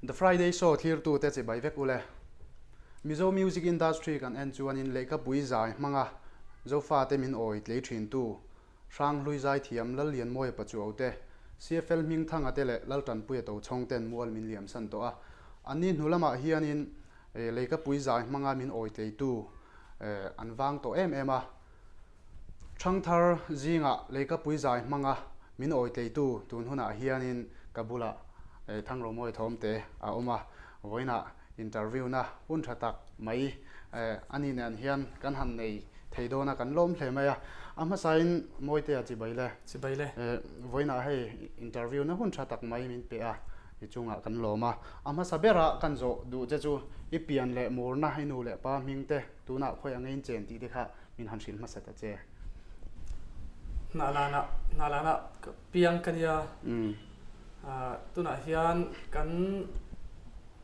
The Friday Show thlirtute chibai vek ule. Mizo music industry kan en chuanin lehkhapui zai hmanga Zofate min awi tlei thintu Hranghlui zaithiam Lallianmawia Pachuau te, CFL Hmingthanga te leh Laltanpuia Tochhawng ten mual min liamsan tawh a. Anni hnu lamah hianin lehkhapui zai hmanga min awi tleitu an vang tawh em em a. Thangthar zingah Leikapui zai hmanga min awitleitu tun hunah hianin ka bulah Thangromawi Thawmte a awm a, vawiinah interview na hun tha tak mai a ni nen hian kan han nei thei dawn a, kan lawm hle mai a. A hmasain Mawitea chibai le. Chibai le. Vawiinah hei interview na hun tha tak mai min pe a, i chungah kan lawm a. A hmasa berah kan zawh duh che chu i pian leh murna i nu leh pa hming te tunah khawi angein chen tih te kha Min han hrilh hmasa ta che. Hnahlan ah hnahlan ah ka piang ka nia. Tunah hian kan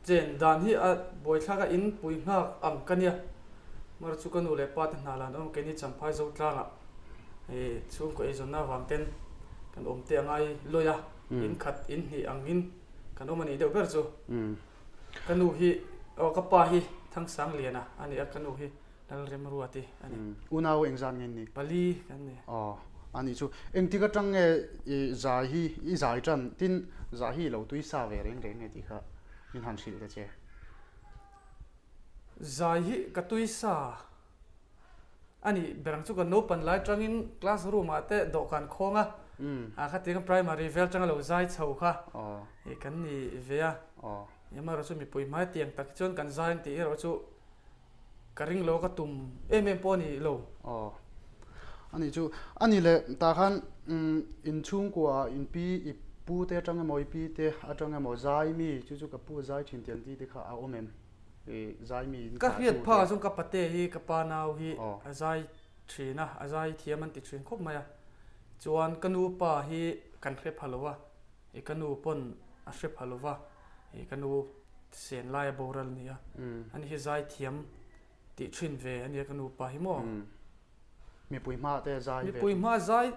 chen dan hi a buaithlak a in pui nghak ang ka nia. Mar chu ka nu leh pa te hnahlan awm keini Champhai Zotlang ah hei chhungkaw eizawnna avang ten kan awm te a ngai lawi a, in khat in hnih ang in kan awm a nih deuh ber chu. Ka nu hi aw ka pa hi Thangsang Liana a ni a, ka nu hi Lalremruati a ni. Unau engzat nge ni? Pali kan ni. Aw, a nih chu. Engtik atang nge i zai hi i zai tan? Tin, zai hi i lo tui sa ve reng reng nge tih kha min han hrilh ta che. Zai hi ka tui sa a ni. Berang chu kan naupan lai tangin class room ah te dawhkan khawng a, a khatiang primary vel tanga lo zai chho kha kan ni ve a. Amaherawhchu chu mipui hmai tiang tak hi chuan kan zai ang tih erawh chu Ka ring lo, ka tum em em pawh a ni lo. Aw, a nih chu. A nih leh tah khan inchhungkua in pi i pu te atang emaw i pi te atang emaw zai mi chu chu ka pu a zai thin tih an ti te kha a awm em? I zai mi in Ka hriat phak ah chuan ka pate hi ka pa nau hi a zai thin a, a zai thiam an ti thin khawp mai a. Chuan ka nu pa hi kan hre pha lo a, i ka nu pawn a hre pha lo va, i ka nu sen lai a boral a ni a, ani hi zaithiam tih thin ve a nia ka nupa hi maw. Mipui hma te zai ve. Mipui hma zai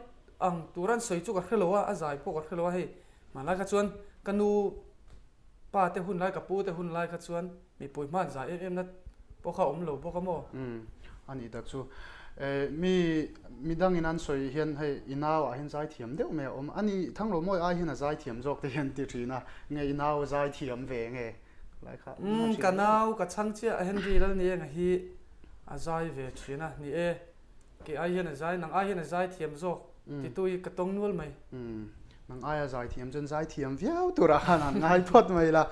ang tur an sawi chu ka hre lo a, a zai pawh ka hre lo a hei hmanlai kha chuan ka nu pa te hun lai ka pu te hun lai kha chuan mipui hma an zai em em na pawh kha a awm lo bawk a maw. A nih tak chu. Mi midangin an sawi hian hei i nau ah hian zaithiam deuh mai a awm. A ni Thanglomawi ai hian a zaithiam zawk te hian ti thin a, nge i nau zaithiam ve nge lai kha. Umm ka nau ka chhang chiah a Henry Lalnienga hi a zai ve thin a, ni e kei ai hian a zai nang ai hian a zaithiam zawk titu hi ka tawng nual mai. Umm nang aia zaithiam chuan zaithiam viau turah khan an ngai phawt mai la.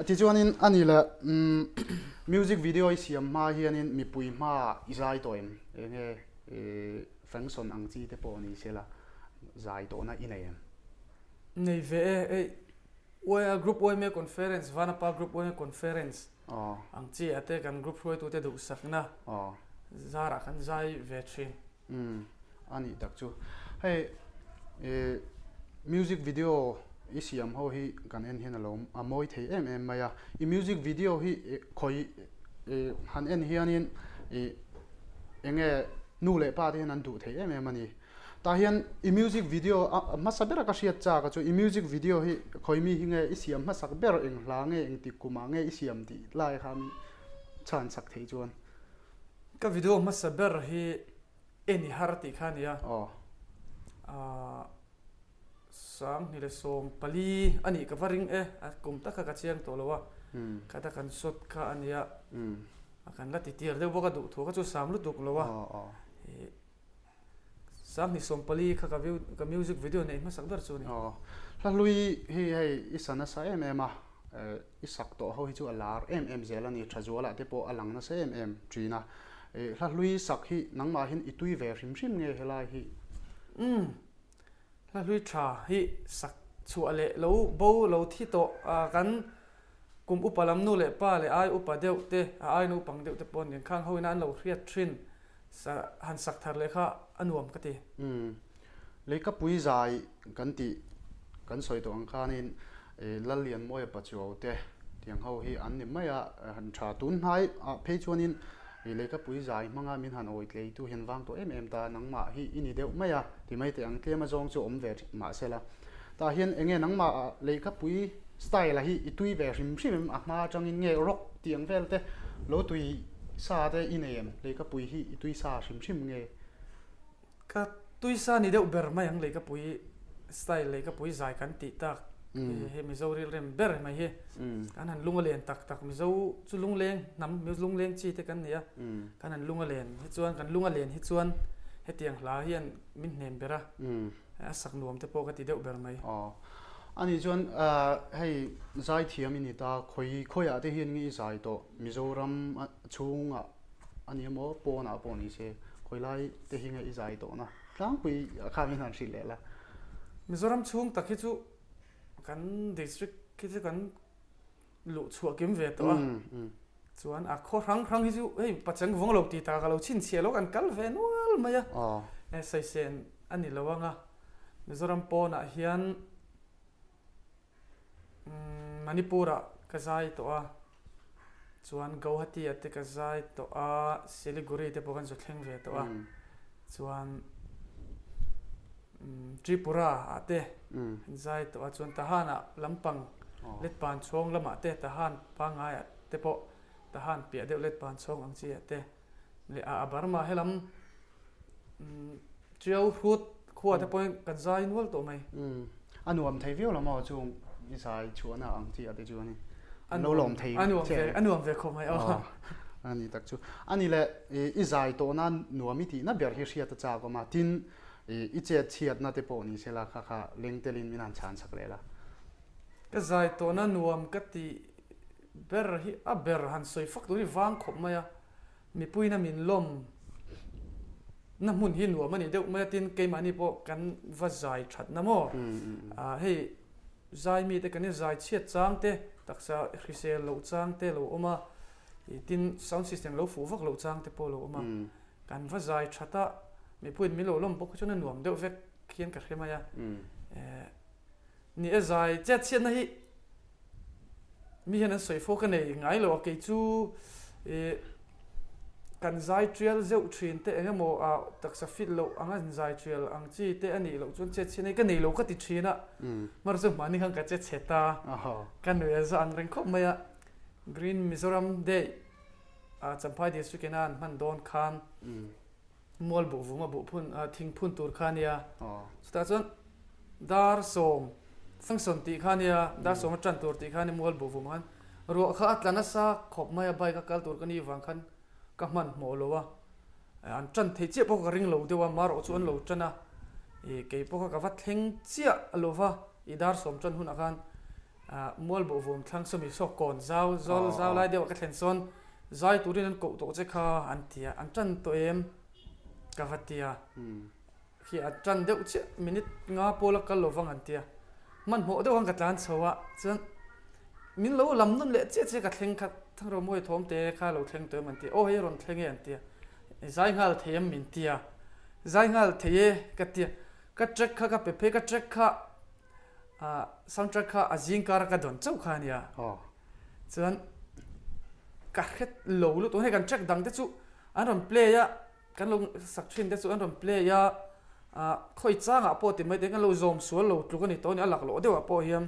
Tichuanin a ni le music video i siam hma hianin mipui hma i zai tawh em? Enge function ang chi te pawh ni sela zai tawhna i nei em? Nei ve e, hei YA group yma conference Vanapa group yma conference ang chi ah te kan group hruaitute duhsakna zarah kan zai ve thin. Umm a nih tak chu. Hei ih music video i siam ho hi kan en hian a lo a mawi thei em em mai a. I music video hi khawi ih han en hianin ih eng nge nu leh pa te hian an duh thei em em a ni. Tah hian i music video a hmasa bera ka hriat chak a chu i music video hi khawi mi hi nge i siam hmasak ber eng hla nge engtik kumah nge i siam tih lai kha min chhan chak thei chuan. Ka video hmasa ber hi en i har tih kha a ni a. 2014 a nih ka va ring e, a kum tak kha ka chiang tawh lo a, khata kan shot kha a nia, a kan la ti tir deuh bawk a duhthu kha chu sam lutuk lo a, 2014 kha ka view ka music video neih hmasak ber chu a ni. Hla hlui hi hei i sa nasa em em a, I sak tawh ho hi chu a lar em em zel a ni, Thazualah te pawh a lang nasa em em thin a. Hla hlui sak hi nangmah hian i tui ve hrim hrim nge helai hi? Umm, hla hlui tha hi sak chhuah leh lo bo lo thi tawh a, kan kum upa lam nu leh pa leh ai upa deuh te, a ai naupang deuh te pawh nen khang ho ina an lo hriat thin sa han sak thar leh kha a nuam ka ti. Umm, Leikapui zai kan tih kan sawi tawh ang khanin Lallianmawia Pachuau te tiang ho hi an ni mai a, han tha tun hnai ah phei chuanin Leikapui zai hmanga min han awi tleitu hian vang tawh em em ta, nangmah hi i ni deuh mai a ti mai teh ang, tlem azawng chu awm ve mahsela tah hian enge nangmah ah Leikapui style a hi i tui ve hrim hrim em? A hma atangin nge rock tih ang vel te lo tui sa te i nei em? Leikapui hi i tui sa hrim hrim nge? Ka tui sa ni deuh ber mai ang Leikapui style Leikapui zai kan tih tak he Mizo rilrem ber mai hi kan han lung a len tak tak Mizo chu lungleng hnam lungleng chi te kan ni a kan han lung a len hi chuan kan lung a len hi chuan hetiang hla hian min hnem ber a a sak nuam te pawh ka ti deuh ber mai. Aw ani chuan hei zaithiam i ni ta khawi khawiah te hian nge i zai tawh Mizoram chhungah A ni emaw pawnah pawh ni se khawilai te hi nge i zai tawhna tlangpui a kha min han hrilh leh la. Mizoram chhung tak hi chu kan district khi chu kan luh chhuah kim ve tawh a, chuan a khaw hrang hrang hi chu hei pachang vawng lo tih tak a lo chhinchhiah lo kan kal ve nual mai a, saisen a ni lo ang a, Mizoram pawnah hian Manipur-ah ka zai tawh a, chuan Gauhati-ah te ka zai tawh a, Siliguri te pawh kan zu thleng ve tawh a, chuan Tripura-ah te kan zai tawh a, chuan Tahan-ah lampang Letpan chhawng lamah te Tahan pangaiah te pawh Tahan piah deuh Letpan chhawng ang chi-ah te leh a Burma helam Tiau hrut khua te pawhin kan zai nual tawh mai. A nuam thei viau lo maw chung i zai chhuahna ang chi ah te chu ani. An lo lawm thei che. A nuam ve khawp mai aw. A ni tak chu. A ni le i zai tawhna nuam i tihna ber hi hriat a chak awm a, tin i chet chhiatna te pawh ni sela kha kha leng telin min han chhan chak leh la. Ka zai tawhna nuam ka tih ber hi a ber han sawi fak tur hi vang khawp mai a. Mipuina min lawm na hmun hi nuam a ni deuh mai a, tin keimahni pawh kan va zai that na maw? Hei zai mite kan in zai chhiat chang te, taksa hrisel loh chang te lo awm a, tin sound system lo fuh vak loh chang te pawh lo awm a, kan va zai that a, mipuiin min lo lawm bawk hi chuan a nuam deuh vek hian ka hre mai a. Ni e zai chet chhiatna hi mi hian an sawi fo ka nei ngai lo a kei chu ih kan zai tial zeuh thin te eng emaw ah taksa fit loh anga in zai tial ang chi te a nih loh chuan chet chhiatna hi ka nei lo ka ti thin a hmar chu mahni khan ka che chhe ta ka nuih a za ang reng khawp mai a Green Mizoram Day ah Champhai District ina an hman dawn khan Mual buh vung a buh phun thing phun tur kha ania chutah chuan dar sawm function tih kha ania dar sawm a tan tur tih kha ania mual buh vum khan ruah kha a tla nasa khawp mai a bike a kal tur ka nih vang khan ka hmanhmawh lo a an tan thei chiah pawh ka ring lo deuh a marawh chu an lo tan a ih kei pawh kha ka va thleng chiah lo va ih dar sawm tan hunah khan Mual Buhvum thlang sawmi saw kawn zau zawl zau lai deuh ah ka thlen sawn zai turin an koh tawh che kha an ti a, an tan tawh em? Ka va ti a, khi a tan deuh chiah minute nga pawl a kal lo vang an ti a, hmanhmawh deuh khan ka tlan chho a, chuan min lo lam nawn leh chiah chiah ka thleng kha Thangromawi thawm te kha lo thleng tawh em an ti a, aw hei rawn thleng e an ti a, zai nghal thei em min ti a, zai nghal thei e ka ti a, ka track kha ka pe phei ka track kha Soundtrack kha a zing kar a ka dawn chauh kha a nia. Chuan ka hre lo lutuk hei kan track dang te chu an rawn play a, kan lo sak thin te chu an rawn play a, khawi changah pawh ti mai te kan lo zawm sual lo tluk a ni tawh a ni, a laklawh deuhah pawh hian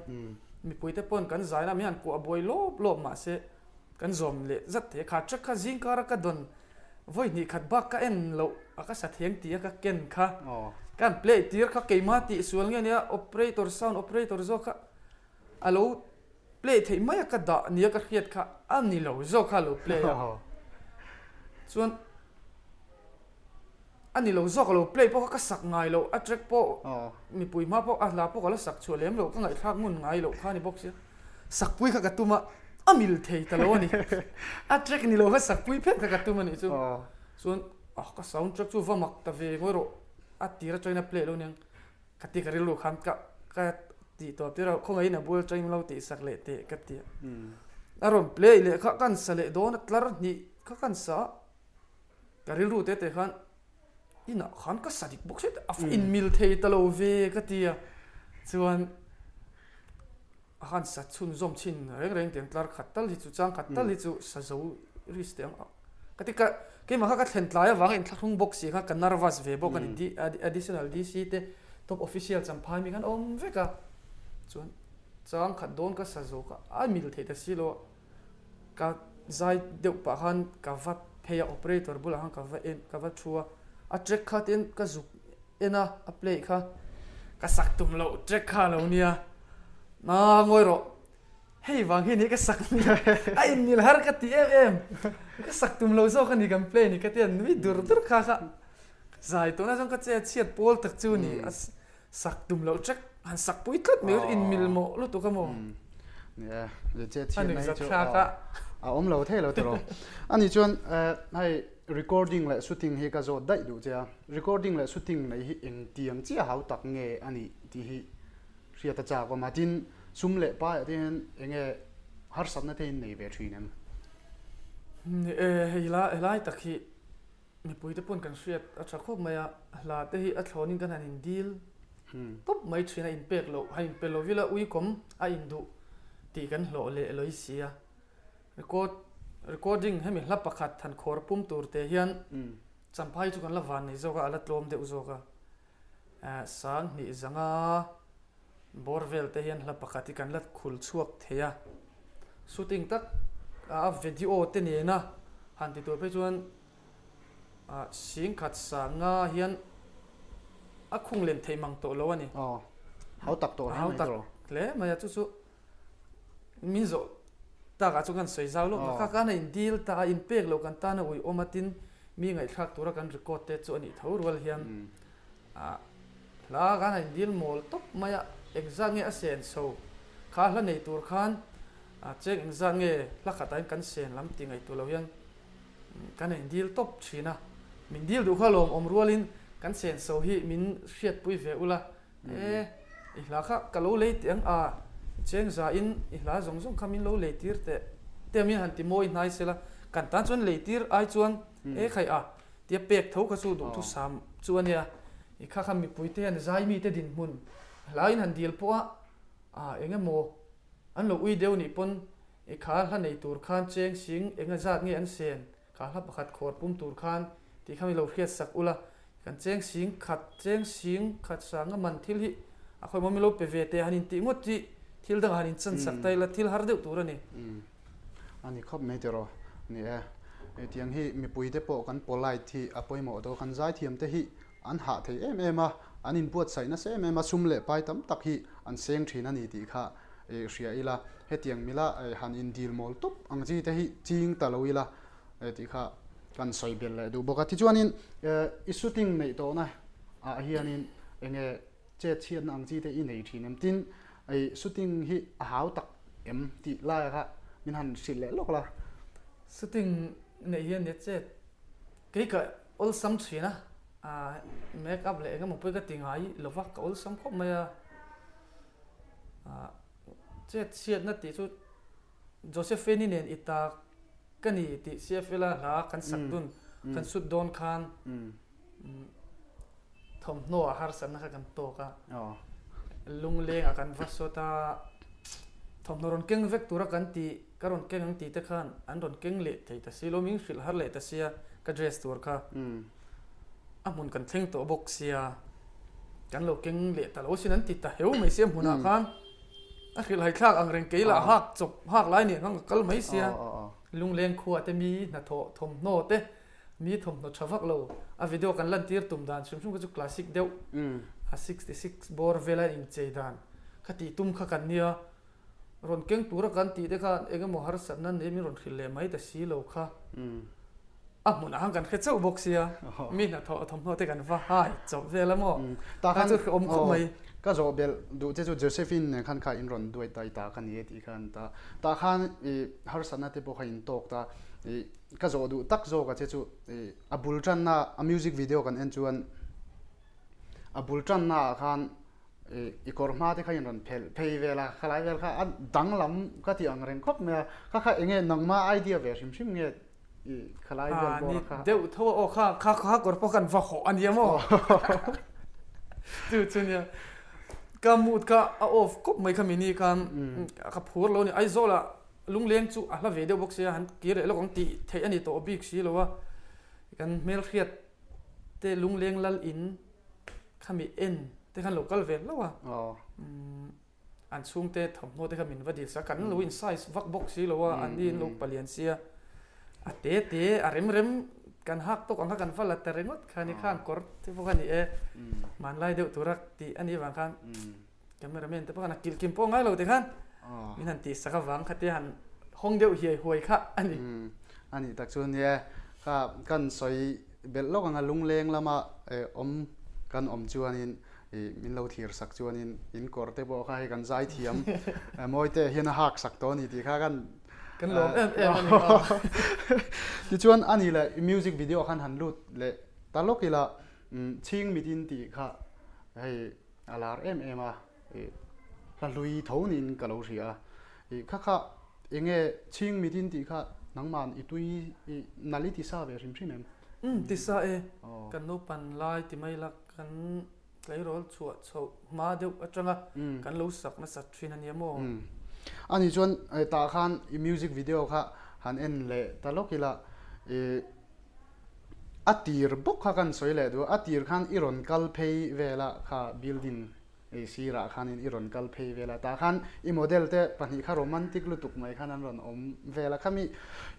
mipui te pawn kan zaina mi han kuah buai lawp lawp mahse kan zawm leh zat thei a, kha track kha zing kar a ka dawn Vawi hnih khat bak ka en loh a ka sa thiang tih a ka ken kha. Ka han play tir kha keimah tih sual nge nia operator sound operator zawk kha a lo play theih mai a ka dah nia ka hriat kha a ni lo zawk kha a lo play a. Chuan a ni lo zawk a lo play pawh kha ka sak ngai loh a track pawh mipui hma pawh a hla pawh ka la sak chhuah lem loh ka ngaihthlak ngun ngai loh kha a ni bawk sia. Sakpui kha ka tum a, a mil thei ta lo a ni. A track ni lo kha sakpui phet kha ka tum a nih chu. Chuan ah ka sound track chu va mak ta ve ngawi rawh a tir atangin a play lo aniang ka ti ka rilru khan ka ka tih tawp tir a khawngaihin a bul atangin lo tih sak leh teh ka ti a. A rawn play leh kha ka han sa leh dawn a tlar hnih kha ka han sa a, ka rilru te te khan inah khan ka sa dik bawk sia a inmil thei ta lo ve ka ti a chuan a khan sa chhunzawm chhin reng reng tiang tlar khat tal hi chu chang khat tal hi chu sa zo ri si ang ka ti ka keimah kha ka thlen tlai avanga inthlahrung bawk si kha ka nervous ve bawk a ni additional DC te top official champhai mi khan awm vek a chuan. Chang khat dawn ka sa zawk a, a mil theih ta si lo a, ka zai deuh pah khan ka va phei a, operator bulah khan ka va en ka va thu a, a track kha ten ka zuk en a, a play kha ka sak tum loh track kha a lo nia, naa ngawi rawh hei vang hi ni ka sak ni a inmil har ka ti em em, ka sak tum lo zawk a ni kan play ni ka tia nui dur dur kha kha zai tawhna chuan ka che chhiat pawl tak chu ni a. Sak tum loh track han sak pui tlat mai in mil mawh lutuk a maw? Nia, le che thian mai chu a awm lo thei lo tiraw. Ani chuan hei recording leh shooting hi ka zawt daih duh che a, recording leh shooting nei hi engtiang chiah hau tak nge a nih tih hi hriat a chak awm a, tin sum leh paiah te hian enge harsatna te in nei ve thin em? Ni e, hei helai tak hi Mipuite pawn kan hriat a tha khawp mai a, hla te hi a thlawnin kan han indil tawp mai thin a, inpek loh han inpe lo ila uikawm a induh tih kan hlawh leh lawi si a. Record recording hemi hla pakhat han khawr pum tur te hian Champhai chu kan la van nei zawk a, a la tlawm deuh zawk a. Sanghnih zanga bawr vel te hian hla pakhat hi kan la khul chhuak thei a, shooting tak a video te nena han ti tur phei chuan singkhat sanga hian a khung len theih mang tawh lo a ni. Aw, hau tak tawh hle mai tawh. Hle mai a, chu chu min zawh takah chuan kan sawi zau lawk a, kha khan a indil ta a, inpek loh kan tan a uiawm a tin mi ngaihthlak tura kan record te chu a nih tho rual hian Hla khan a indil mawl tawp mai a, engzat nge a sen chho? Kha hla nei tur khan cheng engzat nge hla khatah hian kan sen lam tih ngaihtuah lo hian kan indil tawp thin a. Min dil duh kha lawmawm rualin kan sen chho hi min hriatpui ve ula, e i hla kha ka lo lei teh ang a, cheng zain i hla zawng zawng kha min lo lei tir teh te min han ti mawi hnai sela, kan tan chuan lei tir ai chuan e khai a. Tia pek tho kha chu duhthusam chu a nia. I kha kha mipuite hian zai mite dinhmun hlaiin han dil pawh a, ah eng emaw an lo ui deuh nih pawn i kha hla nei tur khan cheng sing eng a zat nge an sen kha hla pakhat khawr pum tur khan tih kha mi lo hriat sak ula kan cheng sing khat cheng sing khat sanga man thil hi a khawi maw mi lo pe ve teh han intih ngawt hi thil dangah han inchan sak ta ila thil har deuh tur a ni. A ni khawp mai tiraw? Ni e. Hetiang hi mipuite pawh kan polite hi a pawimawh daw. Kan zaithiamte hi an hah thei em em a, an inbuatsaih nasa em em a, sum leh pai tam tak hi an seng thin a ni tih kha hria ila. Hetiang mila han indil mawl tawp ang chi te hi ching ta lo ila tih kha kan sawi belh leh duh bawk a. Tichuanin i shooting neih tawhna ah hianin enge Chet chhiatna ang chi te i nei thin em? Tin, i shooting hi a hau tak em tih laia kha min han hrilh leh lawk la. Shooting neih hian nia chet kei ka awlsam thin a, make up leh engemaw pawh hi ka ti ngai lo va, ka awlsam khawp mai a. Chet chhiatna tih chu Josephine-i nen i ta ka ni tih CFL-a hla kan sak dun, kan shoot dawn khan Thawmhnaw a harsatna kha kan tawk a, lungleng ah kan va sawt a, thawmhnaw rawn keng vek tura kan tih, ka rawn keng ang tih te khan an rawn keng leh thei ta si lo, min hrilh har leh ta sia ka dress tur kha a hmun kan thleng tawh bawk sia, kan lo keng leh ta lo sin an ti ta heu mai sia hmunah khan a hrilh haithlak ang reng kei lah hak chawp hak lai nen khan ka kal mai sia, lungleng khua te mi hnathawh thawmhnaw te Mi thawmhnaw tha vak lo. A video kan lantir tum dan hrim hrim kha chu classic deuh a 66 bawr vela inchei dan kha tih tum kha kan nia. Rawn keng tura kan tih te khan eng emaw harsatna nei min rawn hrilh leh mai ta si lo kha. A hmunah khan kan hre chauh bawk sia. Mi hnathawh thawmhnaw te kan va hai chauh vel a maw. Kha chu hrehawm khawp mai. Ka zawh belh duh che chu Josephine nen khan kha in rawn duai tai ta ka ni e tih khan ta tah khan i harsatna te pawh kha in tawk ta i Ka zawh duh tak zawk a che chu a bul tanna a music video kan en chuan a bul tanna ah khan i kawr hma te kha in rawn phelh phei vel a khalai vel kha a danglam ka tih ang reng khawp mai a kha kha enge nangma idea ve hrim hrim nge i khalai vel bawr a kha deuh tho a aw kha kha kha kawr pawh kan va hawh a nia maw chu chu nia ka mood kha a off khawp mai kha mini khan ka phur lo a ni Aizawl ah Lungleng chu a hla ve deuh bawk sia, han kir leh lawk ang tih theih a ni tawh bik si lo a, kan hmelhriat te lungleng lal in khami en te khan lo kal ve hlauh a, An chhungte thawmhnaw te kha min va dil sak a, kan lo in size vak bawk si lo a, an ni in lo palian sia. A te te a rem rem kan hak tawk ang kha kan va la ta ringawt kha ni khan kawr te pawh kha ni e, hmanlai deuh tura tih a nih avang khan cameraman te pawh khan a kilh kim pawh ngai lo te khan min han tih sak avang kha te han hawng deuh hiai huai kha a ni. A nih tak chu nia, kha kan sawi belh lawk ang a lungleng lama awm kan awm chuanin I min lo thlir sak chuanin in kawr te pawh kha hei kan zai thiam mawi te hian a hak sak tawh a ni tih kha kan Kan lawm em em a ni aw. Tichuan a ni leh music video khan han lut leh ta lawk ila chhing mitin tih kha hei a lar em em a, hla hlui tho niin ka lo hria a. I kha kha enge chhing mitin tih kha nangman i tui i nal i ti sa ve hrim hrim em? Umm ti sa e, kan naupan lai ti mai la Kan tleirawl chhuah chhoh hma deuh atanga kan lo sak nasat thin a nia maw? Ani chuan tah khan i music video kha han en leh ta lawk ila i a tir bawk kha kan sawi leh duh a, a tir khan i rawn kal phei vel a kha building i sirah khanin i rawn kal phei vel a, tah khan i model te pahnih kha romantic lutuk mai khan an rawn awm vel a, khami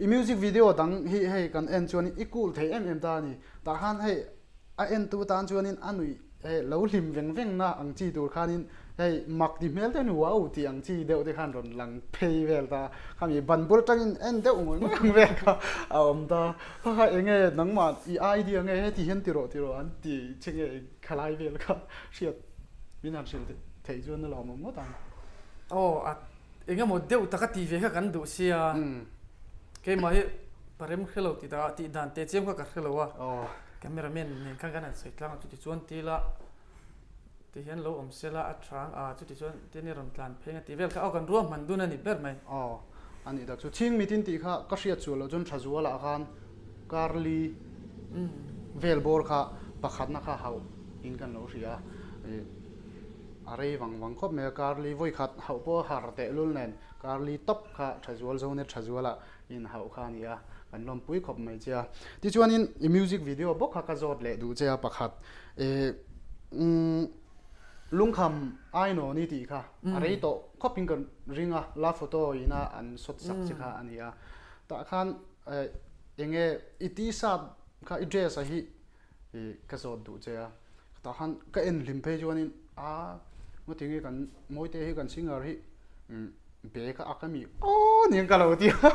i music video dang hi hei kan en chuan i cool thei em em ta a ni, tah khan hei A entu tan chuanin a nuih hei lo hlim veng veng na ang chi tur khanin hei mak ti hmel te hian wow tih ang chi deuh te khan rawn lang phei vel ta. Khami ban bul atangin en deuh ngawih ngawih ang vel kha a awm ta. Kha kha enge nangmah i idea nge heti hian ti rawh ti rawh an ti che nge khalai vel kha hriat min han hrilh theih chuan a lawmawm ngawt ang. Aw a engemaw deuh taka tih ve kha kan duh sia. Keimah hi parem hre lo tih takah tih dan teh chiam kha ka hre lo a. Cameraman nen khan kan han sawi tlang a chuti chuan ti la ti hian lo awm se la a tha ang a chuti chuan tin i rawn tlan pheng a tih vel kha aw kan ruahman dun a ni ber mai. Aw a nih tak chu chhing mitin tih kha ka hriat sual loh chuan Thazualah khan Karli vel bawr kha pakhatna kha hauh in kan lo hria a ih a rei vang vang khawp mai a Karli vawi khat hauh pawh a har tehlul nen Karli tawp kha Thazual Zonet Thazualah in hauh kha a ni a, kan lawmpui khawp mai che a. Tichuanin i music video bawk kha ka zawt leh duh che a pakhat eh umm lungkham Ainawni tih kha a rei tawh khawpin ka ring a, la photo ina an shot sak che kha a ni a. Tah khan eh enge i t-shirt kha i dress a hi ih ka zawt duh che a. Tah khan ka en hlim phei chuanin a ngatinge kan Mawite hi kan singer hi umm Bag a ak a mi aw nia ka lo ti a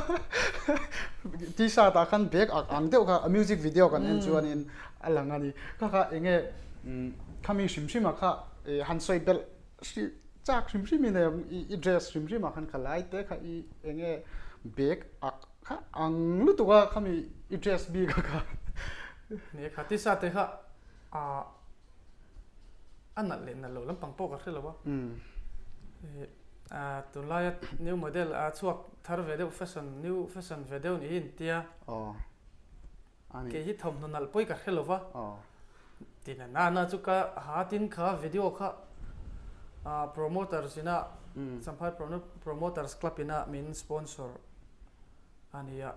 t-shirt ah khan bag ak ang deuh kha a music video kan en chuanin a lang a ni kha kha enge khami hrim hrim ah kha han sawi belh hrih chak hrim hrim in i dress hrim hrim ah khan kha lai te kha i enge bag ak kha ang lutuk a khami i dress bik a kha. Ni kha t-shirt te kha a nalh leh nalh lo lampang pawh ka hre lo a. Tunlaia new model a chhuak thar ve deuh fashion new fashion ve deuh niin tia kei hi thawmhnaw nalh pawi ka hre lova tina nana chu ka ha tin kha video kha promoters ina Champhai promoters club ina min sponsor a nia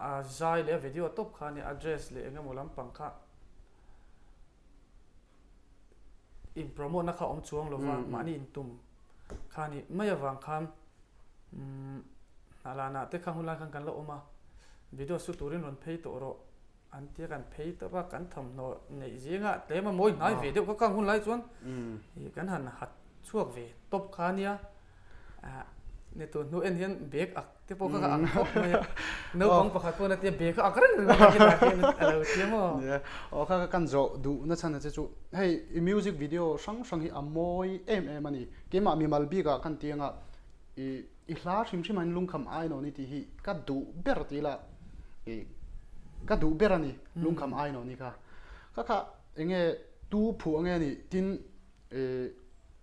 a zai leh a video tawp kha a nia a dress leh engemaw lampang kha in promote na kha awm chuang lova mahni in tum kha ni mai avang khan hnah lah nah te kha hun lai khan kan la awm a video su turin rawn phei tawh rawh an tia kan phei tawp a kan thawmhnaw neih zinga tlem a mawi hnai ve deuh kha kang hun lai chuan kan han hat chhuak ve tawp kha ania. Ni tun hnu en hian bag ak te pawh kha ka ang khawp mai a. Naupang pakhat pawh na tia bag kha ak reng reng a khitah khian a lo tia maw. Nia, aw kha kan zawh duh na chhan a che chu hei i music video hrang hrang hi a mawi em em a ni. Keimah mimal bik ah khan tiang a i i hla hrim hrim ah hian lungkham ainawn i tih hi ka duh ber tih ila i ka duh ber a ni lungkham ainawn i kha. Kha kha enge tu phuah nge ni tin I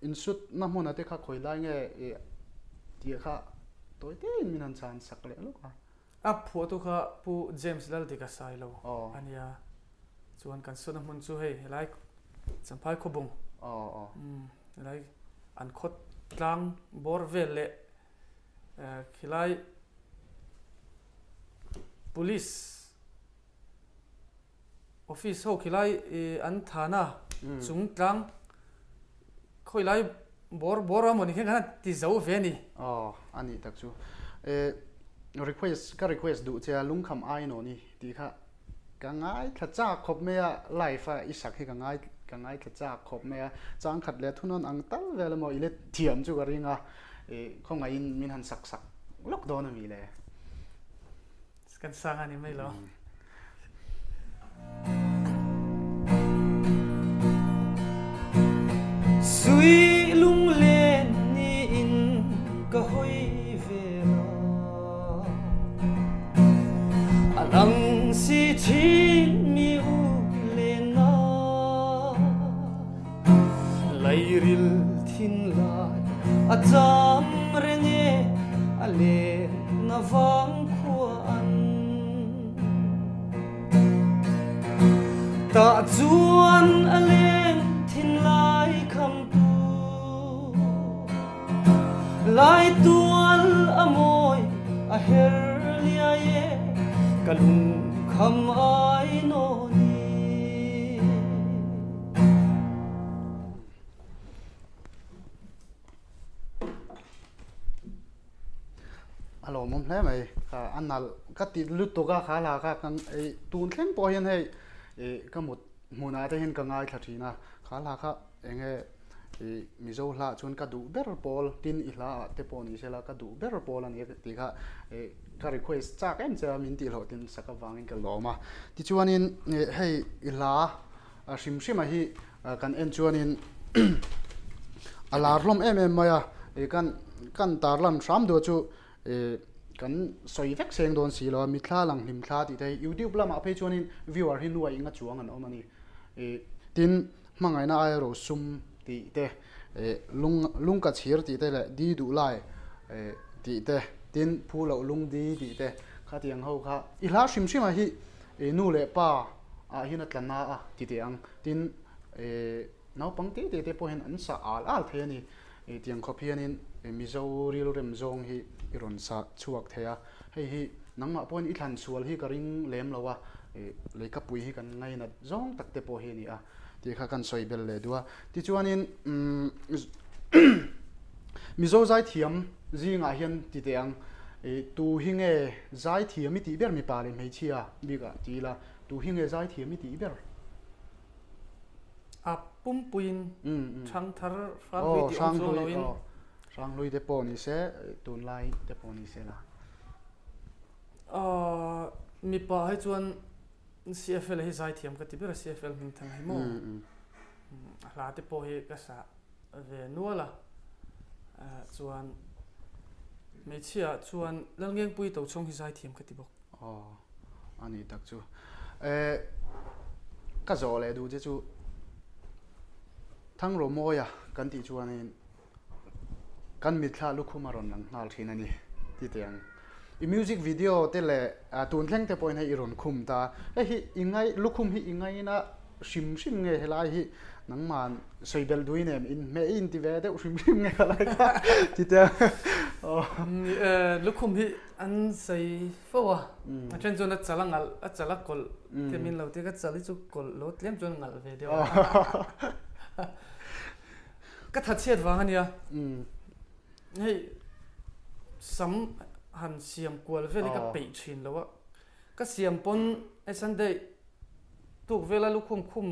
insut na hmuna te kha khawi lai nge i tih kha tawi tein min han chhan sak leh lawk a. A phuahtu kha Pu James Laldika Sailo a nia. Chuan kan sutna hmun chu hei helai Champhai Khawbung helai an khaw tlang bawr vel leh khilai Police Office ho khilai an thana chung tlang khawilai Bawr bawr a mawni khan kan han ti zo ve a ni. Aw, a nih tak chu. E, request, ka request duh che a, lungkham ai nawn i tih kha ka ngaithla chak khawp mai a, live a i sak hi ka ngai, ka ngaithla chak khawp mai a, changkhat leh thunawn ang tal vel emaw i let thiam chu ka ring a, e, khawngaihin min han sak sak lawk dawn a mi le? Kan sang a ni mai lo. Sui lunglen niin ka hawi ve la A lang si thin mi u le na Lairil thin lai a cham reng e a len na vang khua an Tah chuan a leng thin lai kham tu Lai tual a mawi a her liai e ka lungkham ai nawn i. A lawmawm hle mai. Kha a nalh ka ti lutuk a kha hla kha kan ei tun thleng pawh hian hei ih ka mut hmunah te hian ka ngaithla thin a kha hla kha eng nge ih Mizo hla ah chuan ka duh ber pawl tin i hla ah te pawh ni sela ka duh ber pawl a ni tih kha ih ka request chak em che a min tih hlawh tin sak avangin ka lawm a. Tichuanin ih hei i hla A hrim hrima hi kan en chuanin a lar hlawm em em mai a, ih kan kan tarlan hram duh chu ih kan sawi vek seng dawn si lo a, mitthla lang hlim thla tih te hi youtube lamah phei chuanin viewer hi nuai inga chuang an awm a ni. Ih tin hmangaihna aia ro sum tih te ih lung lungka chhir tih te leh di duh lai ih tih te tin phu loh lung di tih te khatiang ho kha i hla hrim hrima hi ih nu leh pa ah hian a tla na a ti teh ang. Tin, eh, naupang te te te pawh hian an sa al al thei a ni. Eh, tiang khawp hianin Mizo rilrem zawng hi i rawn sa chhuak thei a. Hei hi nangmah pawhin i thlan sual hi ka ring lem lo a, eh, leikapui hi kan ngainat zawng tak te pawh hi a ni a tih kha kan sawi bel leh duh a. Tichuanin, umm, Mizo zaithiam zingah hian ti teh ang, eh, tu hi nge zaithiam i tih ber mipa leh hmeichhia bikah ti ila, Tu hi nge zaithiam i tih ber? A pumpuiin ṭhangthar hranghlui tih awm chuang loin. Hranghlui te pawh ni se, tunlai te pawh ni se la. Mipa hi chuan CFL hi zaithiam ka ti ber a, CFL hmingthang hi maw? A hla te pawh hi ka sa ve nual a, chuan hmeichhia ah chuan Lalngengpuii Tochhawng hi zaithiam ka ti bawk. Aw, a nih tak chu. Eh, ka zawh leh duh che chu Thangromawia kan tih chuanin kan mitthla lukhum a rawn lang nghal thin a ni ti teh ang. I music video te leh tun thleng te pawhin hei i rawn khum ta. Hei hi i ngai, lukhum hi i ngaina hrim hrim nge helai hi nangman sawi belh duhin em in hmeh i inti ve deuh hrim hrim nge helai kha ti teh ang. Aw. Lukhum hi An sawi fo a, a then chuan a chal a ngalh, a chal a kawlh te min lo ti a, ka chal hi chu kawlh lo tlem chuan ngalh ve deuh a. Ka thatchhiat vang a nia, hei sam han siam kual vel hi ka peih thin lo a, ka siam pawn hei Sunday tuk vela lukhum khum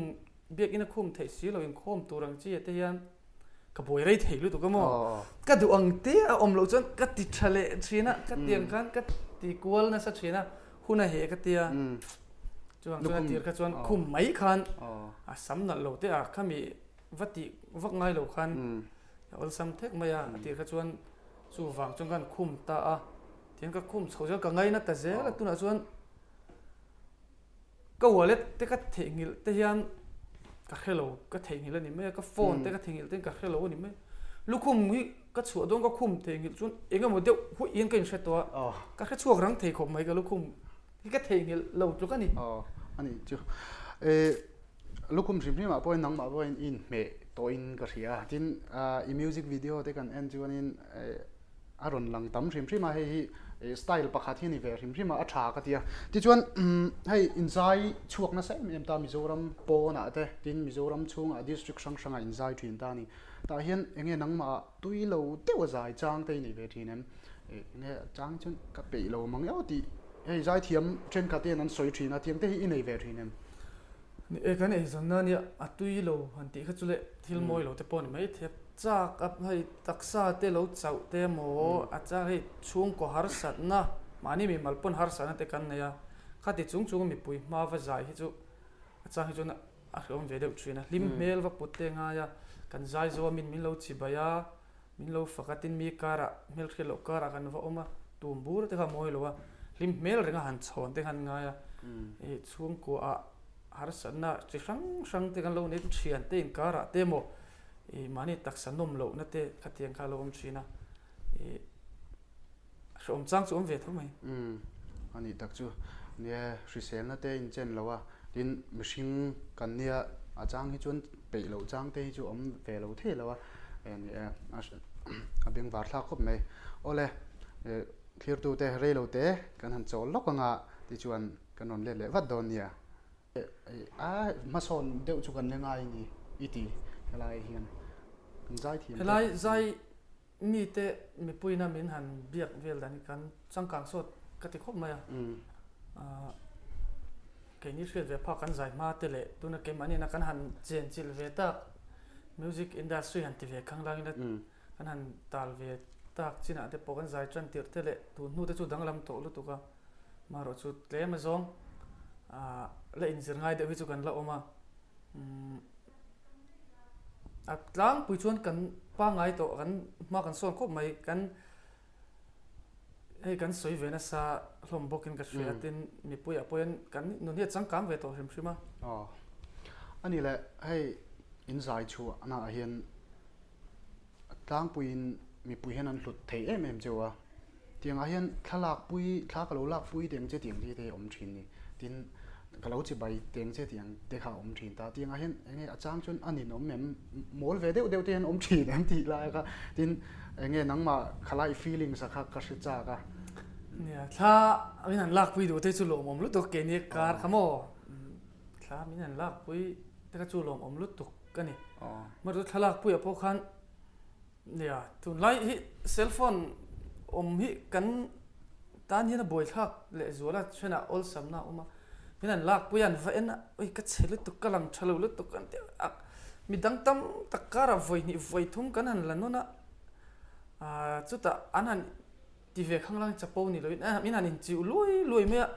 biakina khum theih si lo inkhawm tur ang chi ah te hian ka buai rei thei lutuk a maw ka duh ang te a awm loh chuan ka ti tha leh thin a ka tiang khan ka ti kual nasa thin a hun a heh ka tia chuang chuan a tir kha chuan khum mai khan a sam nalh lo te a khami va tih vak ngai lo khan a awlsam thek mai a a tir kha chuan chu vang chuan khan khum ta a tiang ka khum chho zel ka ngaina ta zel a tunah chuan Ka wallet te ka theihnghilh te hian ka hre lo, ka theihnghilh a ni mai a, ka phone te ka theihnghilh te hian ka hre lo a ni mai. Lukhum hi ka chhuah dawn ka khum theihnghilh chuan eng emaw deuh huih hian ka inhre tawh a, ka hre chhuak rang thei khawp mai ka lukhum hi ka theihnghilh lo tluk a ni. Aw, a nih chu. Eh, lukhum hrim hrim ah pawhin nangmah pawhin i inhmeh tawhin ka hria. Tin, i music video te kan en chuanin eh, A rawn lang tam hrim hrim a, hei hi style pakhat hi a ni ve hrim hrim a, a tha ka ti a. Tichuan hei inzai chhuak nasa em em ta Mizoram pawnah te, tin Mizoram chhungah district hrang hrangah inzai thin ta a ni. Tah hian enge nangmah ah tui lo deuh a zai chang te i nei ve thin em? Enge chang chuan ka peih lo mang eo tih hei zaithiam thenkhat hian an sawi thin a, tiang te hi i nei ve thin em? Ni e, kan eizawnna nia a tui lo han tih kha chu leh thil mawi lo te pawh a ni mai thei a, chak a hei taksa te lo chauh te emaw a chak hei chhungkaw harsatna mahni mimal pawn harsatna te kan nei a, khati chung chung mipui hma va zai hi chu a chang hi chuan a hrehawm ve deuh thin a, hlim hmel va put te ngai a, kan zai zo a min min lo chibai a, min lo fak a tin mi karah hmelhriat loh karah kan va awm a, tum bur te kha a mawi lo a, hlim hmel renga han chhawn te khan ngai a, ih chhungkua ah harsatna chi hrang hrang te kan lo nei thian te inkarah te emaw ih mahni taksa nawm lohna te khatiang kha a lo awm thin a, ih hrehawm chang chu awm ve tho mai. Umm a nih tak chu nia hriselna te inchen lo a tin mihring kan nia a chang hi chuan peih loh chang te hi chu awm ve lo thei lo a ni e a bengvar thlak khawp mai. Awle thlirtu te rei lo te kan han chawl lawk anga tichuan kan rawn let leh vat dawn nia. A hmasawn deuh chu kan la ngai a ni i ti helai hian kan zai thiam te. Helai zai Mite mipuina min han biak vel dan hi kan changkang sawt ka ti khawp mai a. Keini hriat ve phak kan zai hma te leh tuna keimahni ina kan han chen chilh ve tak music industry han ti ve khang langin a kan han tal ve tak chinah te pawh kan zai tan tirh te leh tun hnu te chu danglam tawh lutuk a. Marawh chu tlem azawng la inzir ngai deuh hi chu kan la awm a. A tlangpui chuan kan pangngai tawh kan hma kan sawn khawp mai kan hei kan sawi ve nasa hlawm bawkin ka hria tin mipui ah pawhin kan nun hi a changkang ve tawh hrim hrim a. Aw a ni le hei in zai chhuah naah hian A tlangpuiin mipui hian an hlut thei em em cheu a, tiangah hian thlalak pui, thla ka lo lak pui teng che tiang te te awm thin ni, tin ka lo chibai teng che tiang te kha a awm thin ta, tiangah hian eng nge a chang chuan a ninawm em, mawl ve deuh deuh te hian awm thin em tih lai kha, tin eng nge nangmah khalai feelings a kha ka hre chak a. Nia, thla min han lak pui duh te chu lawmawm lutuk keini kar kha maw, thla min han lak pui te kha chu lawmawm lutuk. Ka ni. Mahse thlalak puiah pawh khan nia tunlai hi cellphone awm hi kan tan hian a buaithlak leh zual a thenah awlsamna a awm a, min an lak pui a an va en a ui ka chhe lutuk ka lang tha lo lutuk an ti a, midang tam tak karah vawi hnih vawi thum kan han la nawn a, ah chutah an han ti ve khang lang chapo ni loin min han inchiu luai luai mai a,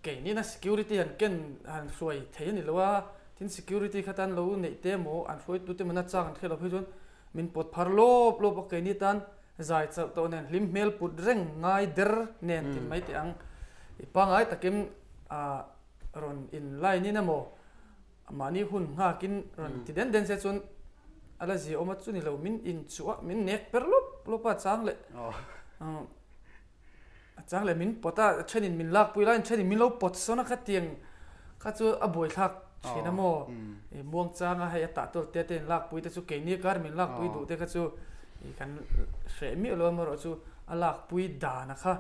Keinin a security han ken han hruai thei a ni lo a, tin security kha tan lo neih te emaw an hruaitu te emaw na chak an hriat loh phei chuan min pawt phar lawp lawp a, keini tan zai chauh tawh nen hlim hmel put reng ngai der nen ti mai teh ang. I pangngai takin ah rawn in line in emaw mahni hun nghakin rawn ti den den se chuan a la zia awm a, chu ni lo min inchuah min nek per lawp lawp a chang leh. A chang leh min pawt a, thenin min lakpui laiin thenin min lo pawt sawn a khatiang kha chu a buaithlak thin a maw? I muang chang a hei a tah tual te te in lakpui te chu keini kar min lakpui duh te kha chu i kan hreh miah lo a marawh chu a lakpui dan a kha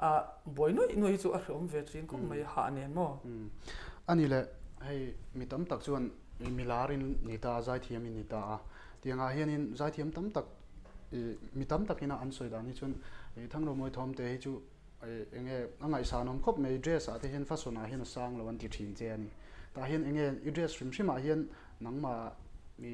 a buai nuaih nuaih hi chu a hrehawm ve thin khawp mai hah nen maw? A ni le, hei mi tam tak chuan i milar in ni ta a, zaithiam in ni ta a, tiangah hianin zaithiam tam tak I mi tam takin a an sawi dan hi chuan i Thangromawi Thawmte hi chu eng nge a ngaihsanawm khawp mai, dress ah te hian fashion ah hian a sang lo an ti thin che a ni. Tah hian eng nge i dress hrim hrim ah hian nangmah i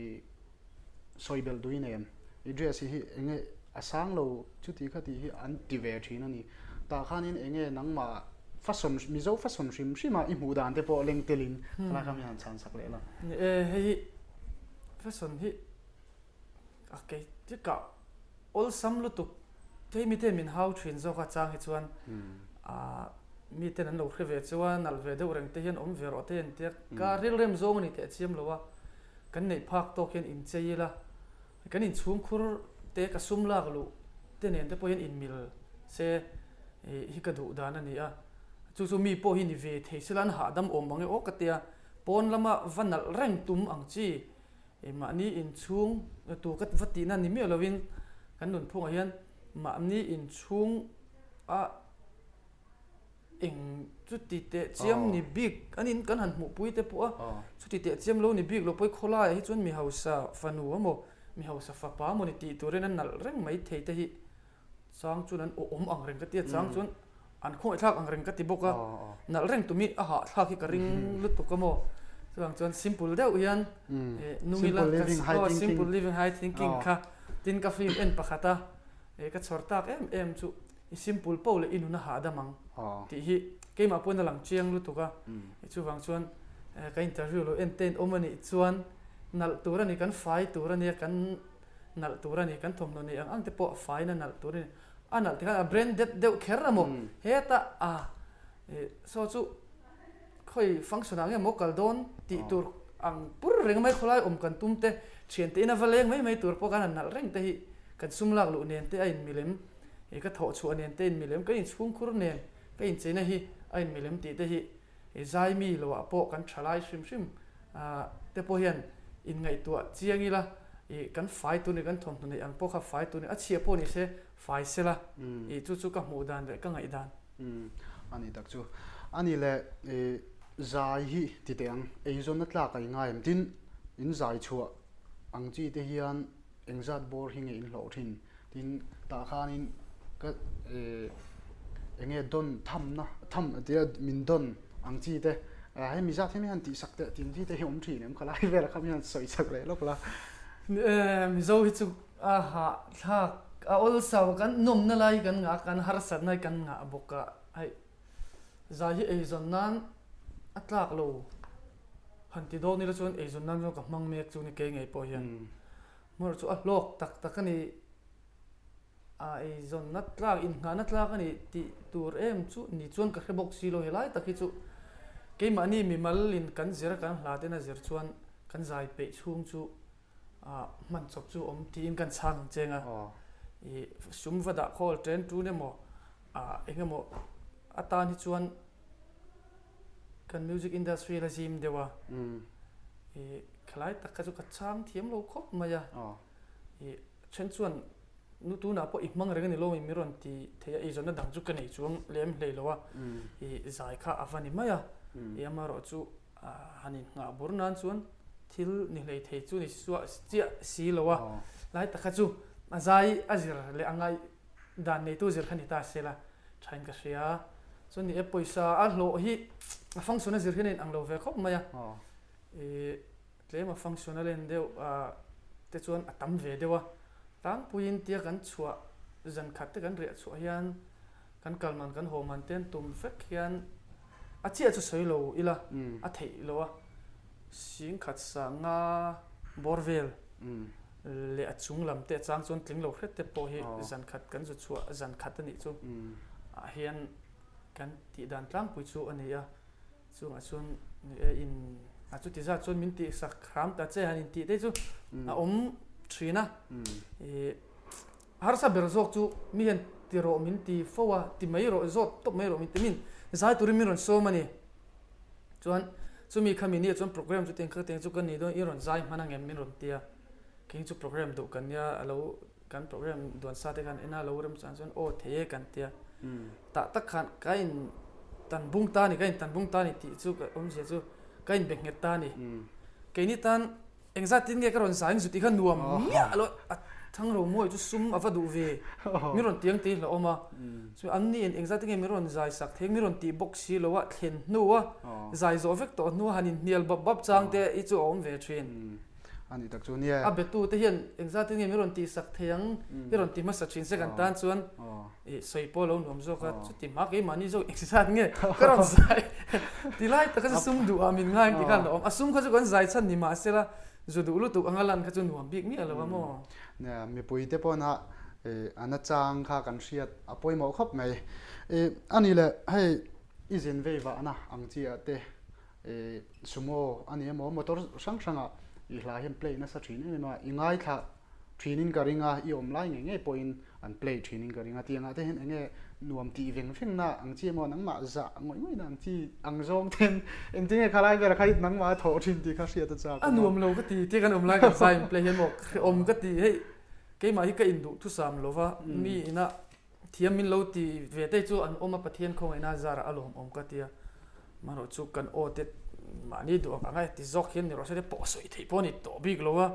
sawi belh dui nen i dress hi eng nge a sang lo chuti kha tih hi an ti ve thin a ni. Tah khanin eng nge nangmah fashion Mizo fashion hrim hrim ah i hmuh dan te pawh leng telin khalai kha mi han chhan sak leh la. Ni e, hei hi fashion hi A kei tikah awlsam lutuk hei miten min hau thin zawk a chang hi chuan ah miten an lo hre ve chuan nalh ve deuh reng te hian awm ve rawh te an tia ka rilrem zawng a ni teh chiam lo a kan neih phak tawk hian inchei ila kan inchhungkhur te ka sum lak luh te nen te pawh hian inmil se hi ka duh dan a ni a chu chu mi pawh hi ni ve thei sela an hahdam awm ang e aw ka tia pawn lama va nalh reng tum ang chi Mahni inchhung tur ka va tihna ni miah lovin kan nunphungah hian mahni inchhung a eng chuti teh chiam ni bik an in kan han hmuhpui te pawh a chuti teh chiam lo ni bik lo pawi khawlaiah hi chuan mi hausa fanu emaw Mi hausa fapa mawni tih turin an nalh reng mai thei te hi chang chuan an awm ang reng ka ti a, chang chuan an khawngaihthlak ang reng ka ti bawk a, nalh reng tumi a hahthlak hi ka ring lutuk a maw. Chuvang chuan simple deuh hian nung ila ka simple living high thinking kha tin ka film en pakhat a, ka chhawr tak em em chu i simple poh leh i nun a hahdam ang tih hi keimah pawhin a lang chiang lutuk a. Chuvang chuan ka interview lo en te in awm a nih chuan nalh tur a ni, kan fai tur a nia, kan nalh tur a ni, kan thawmhnaw nei ang ang te pawh a faiin a nalh tur a ni. A nalh tikhan a branded deuh kher a maw? Heta a saw chu khawi function ah nge maw kal dawn tih tur ang pur reng mai khawlai awm kan tum te, thiante in a va leng mai mai tur pawh kan han nalh reng te hi kan sum lak luh nen te a inmilem, ka thawh chhuah nen te a inmilem, ka inchhungkhur nen ka incheina hi a inmilem tih te hi Zaimi loah pawh kan tha lai hrim hrim te pawh hian inngaihtuah chiang ila, ih kan fai tur ni, kan thawmhnaw neih ang pawh kha fai tur ni, a chhia pawh ni se fai se la, ih chu chu ka hmuh dan leh ka ngaih dan. A ni tak chu. A ni le, ih zai hi ti teh ang, eizawnna tlak a ingai em? Tin, in zai chhuah ang chi te hian engzat bawr hi nge in hlawh thin? Tin, tah khanin ka enge dawn thamna tham tia min dawn ang chi te hemi zat hi mi han tihsak teh tih ang chi te hi awm thin em khalai velah kha mi han sawi chak leh lawk la. Mizo hi chu a hahthlak a awlsau kan nawmna lai kan ngah a kan harsatna hi kan ngah bawk a hei zai hi eizawn nan a tlak lo han ti dawn ila chuan eizawn nan chuan ka hmang mek chu ni kei ngei pawh hian. Hmawrh chu a hlawk tak tak a ni. A eizawnna tlak, inngahna tlak a ni tih tur em chu ni chuan ka hre bawk si lo. Helai tak hi chu keimahni mimalin kan zir a, kan hla ten a zir chuan kan zai peih chhung chu hman chawp chu awm tiin kan chhang ang cheng a. I sum va dah khawl ṭen ṭun emaw eng emaw atan hi chuan Kan music industry la zim deuh a, i khalai tak kha chu ka chang thiam lo khawp mai a, i then chuan nu tunah pawh i hmang reng a ni lo mi rawn ti thei a, eizawnna dang chu ka nei chuang lem hlei lo a, i zai kha a va ni mai a, i amaherawh chu han innghah bur nan chuan thil ni hlei thei chu ni suah chiah si lo a, lai tak kha chu a zai a zir leh a ngaih dan neitu zir kha ni ta se la. Thain ka hria. Chuan ni e pawisa a hlawh hi a function a zir hian a inang lo ve khawp mai a. I tlem a function a len deuh te chuan a tam ve deuh a. Tlangpuiin tia kan chhuah zan khat te kan riah chhuah hian kan kal man kan haw man te an tum vek hian a chiah chu sawi lo ila a theih lo a. Singkhat sanga bawr vel. Leh a chung lam te chang chuan tling lo hret te pawh hi zan khat kan zu chhuah zan khat a nih chu ah hian kan tih dan tlangpui chu a ni a, chungah chuan ni e in a chuti zat chuan min tih sak hram ta che han intih te chu a awm thin a, ih harsa ber zawk chu mi hian ti rawh min ti fo a, ti mai rawh zawt tawp mai rawh min ti min zai turin min rawn sawm a ni. Chuan chumi khami nia chuan program chu tiang kha tiang chu ka ni dawn i rawn zai hman angem min rawn ti a, keng chu program duh kan nia a lo kan program duan sa te khan en a lo rem chuan chuan aw thei e kan ti a, tah tak khan ka in tan bung ta ni ka in tan bung ta ni tih chu ka awmzia chu ka in be nghet ta ni, keini tan Engzat tin nge ka rawn zai ang zu tih kha nuam miah lo a thang ro mawi chu sum a va duh ve min rawn tiang tih hlauh awm a chu an ni in engzat tin nge min rawn zai sak thei min rawn tih bawk si lo a thlen hnu a zai zawh vek tawh hnu a han inhnial bap bap chang te hi chu a awm ve thin. A ni tak chu nia. A betu te hian engzat tin nge min rawn tih sak thei ang i rawn ti hmasa thin se kan tan chuan I sawi pawh lo nuam zawk a, chuti hma keimahni zawk engzat nge ka rawn zai ti lai taka chu sum duh ah min ngai ang tih khan a awm. A sum kha chu kan zai chhan ni mahse la zu duh lutuk anga lan kha chu nuam bik miah lo a maw? Nia, mipui te pawhna a na chang kha kan hriat a pawimawh khawp mai. A ni le, hei i zin vei vahna ang chi ah te sumo a ni emaw motor hrang hrangah i hla hian play nasa thin em em a, i ngaithla thinin ka ring a, i awm lai ngei ngei pawhin an play thinin ka ring a, tiangah te hian enge nuam tih veng veng na ang chi emaw nangmah zah ngawih ngawih na ang chi ang zawng ten engtin nge khalai velah kha nangmah a thawh thin tih kha hriat a chak a nuam lo ka ti tia kan awm lai kan zai in play hian maw hrehawm ka ti hei keimah hi ka induh thusam lova mi ina thiam min lo ti ve te chu an awm a Pathian khawngaihna zarah a lawmawm ka tia amaherawhchu kan aw te. Mahni duh ang anga ti zawk hian ni rawh se te pawh sawi theih pawh a ni tawh bik lo a.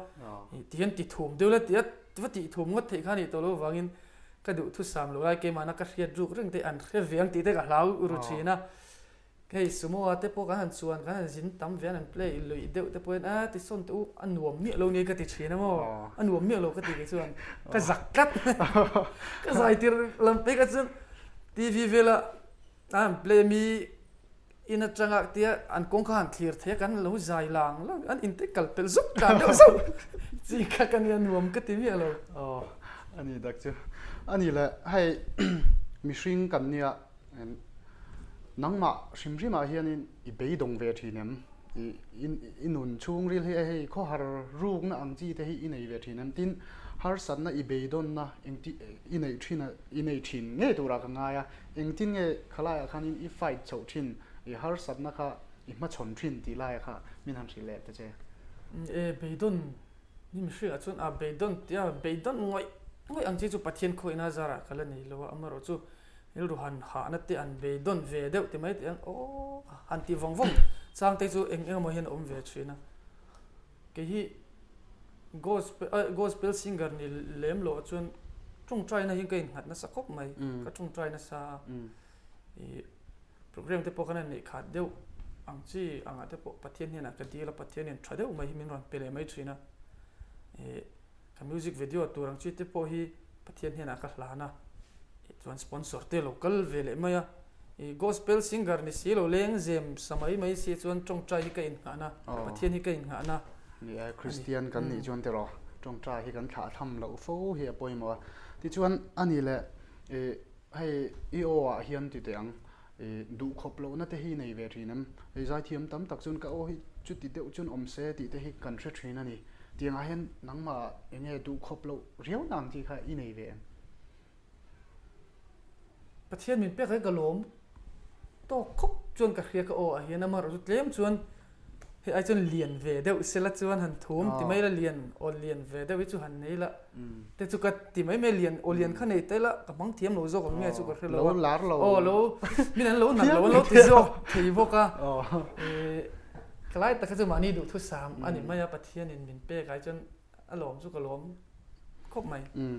Ti hian ti thum deuh la ti a, va tih thum ngawt theih kha a nih tawh loh avangin ka duh thusam lo lai keimahna ka hriat ruk reng te an hre ve ang tih te ka hlau ru thin a. Hei sumo ah te pawh kan han chuan kan han zin tam ve an han play luih deuh te pawhin a ti sawn teh u a nuam miah lo nia ka ti thin a maw a nuam miah lo ka ti kei chuan ka zak tlat ka zai tir lam phei kha chuan TV vela an han play mi in atanga tia an kawng kha han thlir thei a kan lo zai lang lang an inte kal pelh zuk tlan deuh zauh chi kha ka nia nuam ka ti miah lo. Aw a ni dak chu a ni le hei mihring kan nia Nangmah hrim hrimah hianin i beidawng ve thin em? I i nun chhungril hi hei khawhar rukna ang chi te hi i nei ve thin em? Tin, harsatna i beidawnna engti i neih thin a i nei thin ngei turah ka ngai a, engtin nge khalaiah khanin i fight chhoh thin, i harsatna kha i hmachhawn thin tih laiah kha min han hrilh leh ta che. E, beidawn ni mihringah chuan a beidawn tia beidawn ngawih ngawih ang chi chu Pathian khawihna zarah ka la nei lo a, amaherawhchu Rilru han hahna te an beidawn ve deuh ti mai tih ang aw han ti vawng vawng chang te chu eng eng emaw hian a awm ve thin a. Kei hi gospel gospel singer ni lem loh chuan tawngtaina hi ka innghat nasa khawp mai ka tawngtai nasa a ih program te pawh khan a neih khat deuh ang chi angah te pawh Pathian hnenah ka dil a Pathian hian tha deuh mai hi min rawn pe leh mai thin a ih Ka music video tur ang chi te pawh hi Pathian hnenah ka hlan a, chuan sponsor te lo kal ve leh mai a, i gospel singer ni si lo leng zem sa mai mai si chuan tawngtai hi ka innghahna, Pathian hi ka innghahna a ni. Ni e, Kristian kan nih chuan tiraw tawngtai hi kan thlah tham loh fo hi a pawimawh a, tichuan a ni leh i hei i aw ah hian ti teh ang, i duhkhawp lohna te hi nei ve thin em? Hei zaithiam tam tak chuan ka aw hi chuti deuh chuan awm se tih te hi kan hre thin a ni. Tiangah hian nangmah eng nge duhkhawp loh riau na ang chi kha i nei ve em? Pathian min pek hi ka lawm tawk khawp chuan ka hria ka aw ah hian amaherawh chu tlem chuan hei ai chuan lian ve deuh sela chuan han thum ti mai la lian aw lian ve deuh hi chu han nei la te chu ka ti mai mai lian aw lian kha nei ta ila ka hmang thiam lo zawk ang nge chu ka hre lo a aw lo min an lo nalh lo an lo ti zawk thei bawk a Ka lai tak hi chu mahni duhthusam a ni mai a, Pathianin min pek ai chuan a lawm chu ka lawm khawp mai. Umm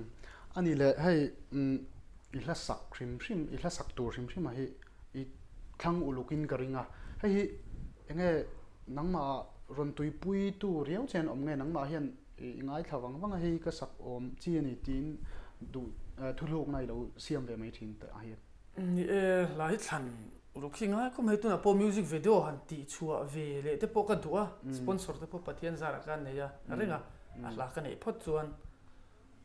a ni le, hei i hla sak hrim hrim, i hla sak tur hrim hrim ah hi i thlang ulukin ka ring a, hei hi enge nangmah rawn tuipui tu riau che an awm nge, nangmah hian i ngaithla vang vang a hei ka sak awm chi a ni tiin duh thuhlukna i lo siam ve mai thin tah hian. Ni e, hla hi thlan ruk hi ngai khawp mai tunah pawh music video han tih chhuah ve leh te pawh ka duh a, sponsor te pawh Pathian zarah ka nei a reng a, a hla ka neih phawt chuan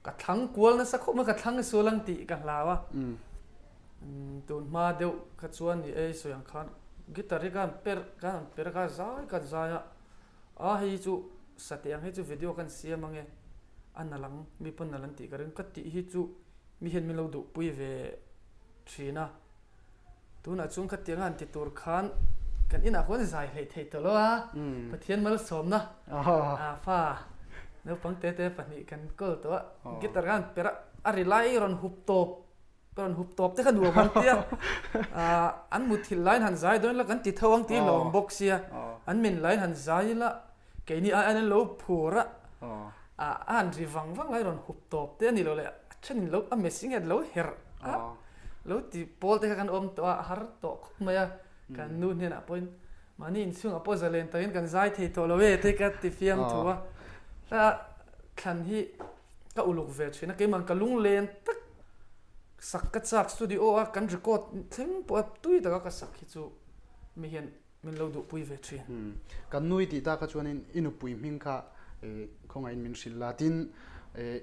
ka thlang kual nasa khawp mai ka thlang sual ang tih ka hlau a, tun hma deuh kha chuan ni e sawi ang khan guitar hi ka han perh ka han perh a ka zai ka zai a, a hei chu sateh ang hei chu video kan siam ange a nalh ang mi pawn nalh an tih ka ring ka tih hi chu Mi hian min lo duhpui ve thin a, tunah chuan khatiang a han ti tur khan kan inah khuan zai hleih theih tawh lo a, Pathian malsawmna fa naupang te te pahnih kan kawl tawh a, guitar khan perh a, a ri lai rawn hup tawp rawn hup tawp te kha nuam an tia, an muthilh laiin han zai dawn ila kan ti tho ang tih hlawm bawk sia, an min laiin han zai ila Keini ai an lo phur a, a han ri vang vang lai rawn hup tawp te a ni lo leh a thenin lo a machine hian lo herh a, lo ti pawl te kha kan awm tawh a, a har tawh khawp mai a, kan nu hnenah pawhin mahni inchhungah pawh zalen takin kan zai thei tawh lo e te ka ti fiam thu a, hla thlan hi ka uluk ve thin a, keimah ka lunglen tak sak ka chak studio a kan record thleng pawh a tui taka ka sak hi chu mi hian Min lo duhpui ve thin. Umm. Kan nui tih tak kha chuanin i nupui hming kha khawngaihin min hrilh la. Tin,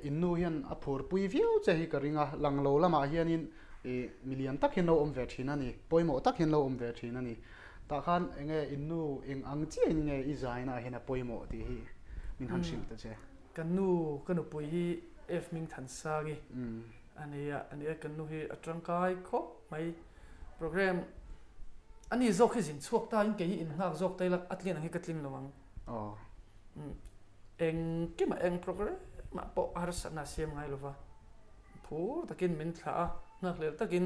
in nu hian a phurpui viau che hi ka ring a, lang lo lamah hianin mi lian tak hian lo awm ve thin a ni, pawimawh tak hian lo awm ve thin a ni. Tah khan eng nge in nu eng ang chiahin nge i zaina ah hian a pawimawh tih hi min han hrilh ta che. Kan nu, ka nupui hi F Hmingthansangi a ni a, a ni a, kan nu hi a tangkai khawp mai. Program a ni zawk hi zin chhuak ta in kei hi in nghak zawk ta ila a tlin ang hi ka tlin lo ang. Engkimah eng program ah pawh harsatna a siam ngai lova phur takin min thlah a, nghak hlel takin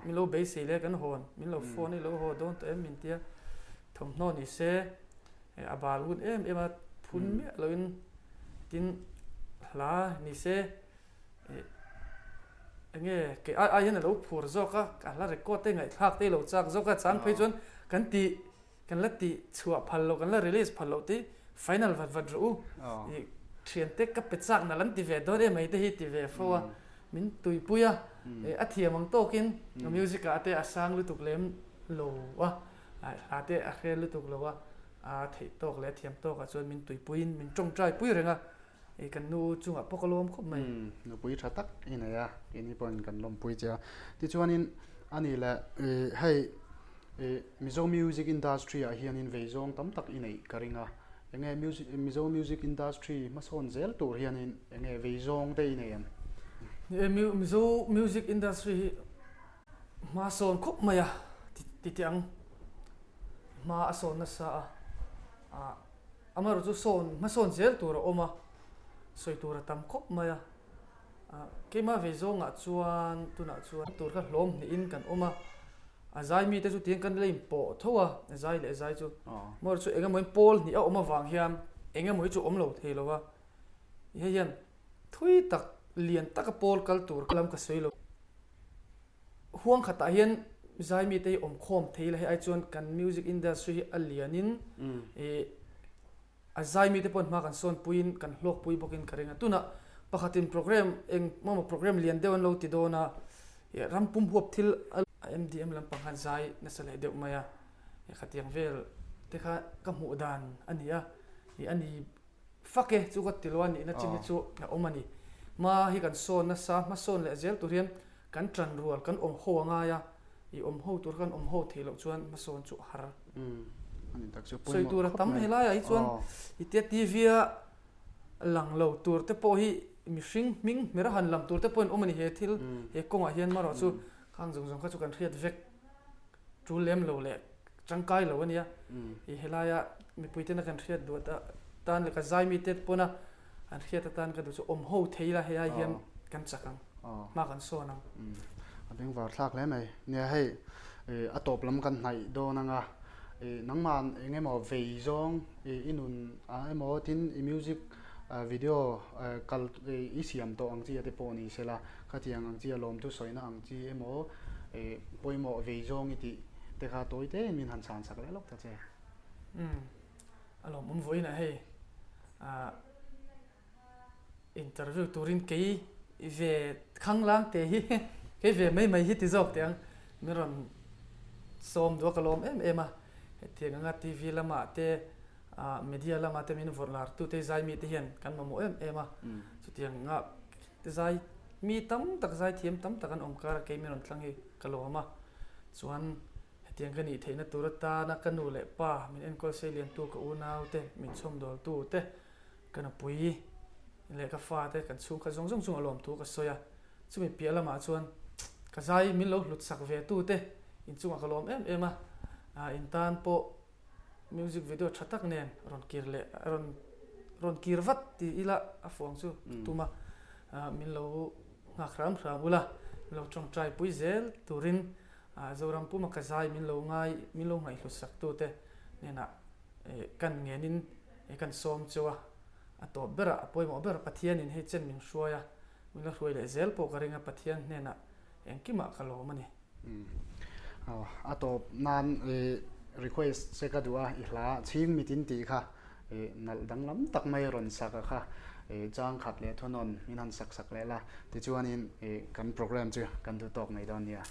min lo beisei leh kan hawn, min lo phone i lo haw dawn tawh em min tia. Thawmhnaw ni se a bal ngun em em a, phun miah loin tin hla ni se enge kei ai ai hian a lo phur zawk a, ka hla record te ngaihthlak te lo chak zawk a, chang phei chuan kan tih kan la tih chhuah phal loh kan la release phal loh tih final vat vat rawh u ih thian te ka pe chak nalh an ti ve dawn em mai te hi ti ve fo a, min tuipui a, a thiam ang tawkin music ah te a sang lutuk lem lo a. Hla te a hre lutuk lo a, a theih tawk leh a thiam tawkah chuan min tuipuiin min tawngtai pui reng a, i kan nu chungah pawh ka lawm khawp mai. Nupui tha tak i nei a, keini pawhin kan lawmpui che a. Tichuanin a ni le, hei Mizo music industry ah hianin veizawng tam tak i neih ka ring a, enge Mizo music industry hmasawn zel tur hianin enge veizawng te i nei em? Mizo music industry hi Hma sawn khawp mai a ti teh ang. Hma a sawn nasa a, ah amaherawh chu sawn hma sawn zel tur a awm a, sawi tur a tam khawp mai a. Ah keimah ve zawngah chuan tunah chuan tur kha hlawm hnihin kan awm a, a zai mite chu tiang kan la inpawh tho a, zai leh zai chu. Amaherawh chu engemaw in pawl hnih a awm avang hian engemaw hi chu awm lo thei lo a, hei hian thui tak lian taka pawl kal tur lam ka sawi lo. Huang khatah hian zai mite hi awmkhawm thei la hei ai chuan kan music industry hi a lianin ih a zai mite pawhin hma kan sawn puiin kan hlawk pui bawkin ka ring a. Tunah pakhatin program eng emaw program lian deuh an lo ti dawn a, ih ram pum huap thil a MDM lampang khan zai nasa leh deuh mai a, khatiang vel te kha ka hmuh dan a ni a, ih a ni Fak e, chu ka ti lo a nihna chin hi chu a awm a ni. Hma hi kan sawn nasa, hma sawn leh zel tur hian kan tan rual, kan awm ho a ngai a, i awm ho tur khan awm ho theih loh chuan hma sawn chu a har. Sawi tur a tam helaiah hi chuan i tia TV a lang lo tur te pawh hi mihring hming hmer a han lam tur te pawhin awm a ni he thil he kawngah hian marawh chu khang zawng zawng kha chu kan hriat vek. Tul lem lo leh tangkai lo a nia. I helaia mipui tena kan hriat duh atan leh ka zai mite pawna an hriat atan ka duh chu awm ho thei ila hei ai hian kan chak ang, hma kan sawn ang. A bengvar thlak hle mai. Nia hei a tawp lam kan hnaih dawn anga nangmah eng emaw vei zawng i nun emaw tin i music video kal i siam tawh ang chi a te pawh ni sela Khatiang ang chi a lawmthu sawina ang chi emaw pawimawh vei zawng i tih te kha tawi tein min han chhan sak leh lawk ta che. Umm a lawmawm vawiinah hei ah interview turin kei ve khanglang te hi kei ve mai mai hi ti zawk teh ang min rawn sawm duh a ka lawm em em a hetiang anga TV lamah te ah media lamah te min vawrh lar tute zai mite hian kan mamawh em em a chutiang anga Zai mi tam tak zai thiam tam tak an awm kar a kei min rawn tlang hi ka lawm a, chuan hetiang ka nih theihna tur atana ka nu leh pa min enkawl sei liantu ka unau te min chhawmdawl tu te ka nupui leh ka fa te kan chhungkhat zawng zawng chungah lawm thu ka sawi a, chumi piah lamah chuan ka zai min lo hlut sak ve tu te inchungah ka lawm em em a, in tan pawh Music video tha tak nen rawn kir leh rawn rawn kir vat ti ila a fuang chu tum a, min lo nghak hram hram ula, min lo tawngtai pui zel turin Zoram puma ka zai min lo ngai min lo ngaihhlut sak tu te hnenah kan ngenin kan sawm cheu a, a tawp berah a pawimawh ber Pathianin hei chen min hruai a, min la hruai leh zel pawh ka ring a Pathian hnenah engkimah ka lawm a ni. A tawp nan request che ka duh a, i hla chhing mitin tih kha nalh danglam tak mai rawn sak a kha chang khat leh thunawn min han sak sak leh la, tichuanin kan program chu kan duh tawk mai dawn nia.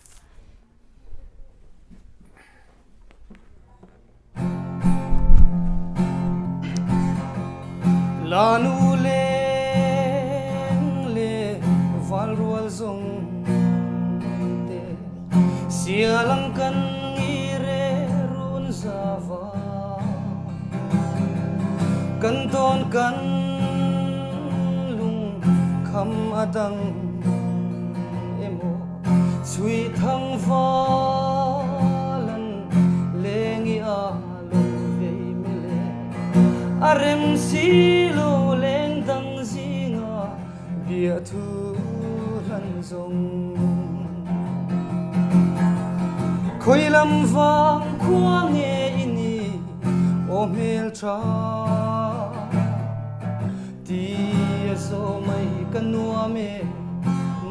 La nu leng le val rual zawng te sialang kan ngire run zava kan tawn kan lung kham a dang emaw Chhui thang valan lengi a lo vei mile a rem si lo leng dang zinga bia thu hlan zawng Khawi lam vang khua nge i ni? Aw hmeltha ti a zawh mai ka nuam e,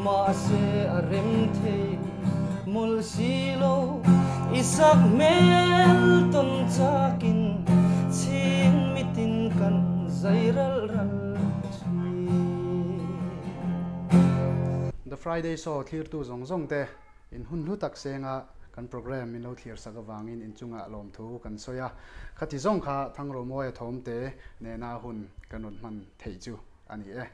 mahse a rem thei mawlh si lo. I sak hmel tawn chakin chhing mitin kan zai ral ral thin. The Friday Show thlirtu zawng zawng te In hun hlu tak senga kan program min lo thlir sak avangin inchungah lawmthu kan sawi a, khati zawng kha Thangromawia thawmte nena hun kan rawn hman theih chu a ni e.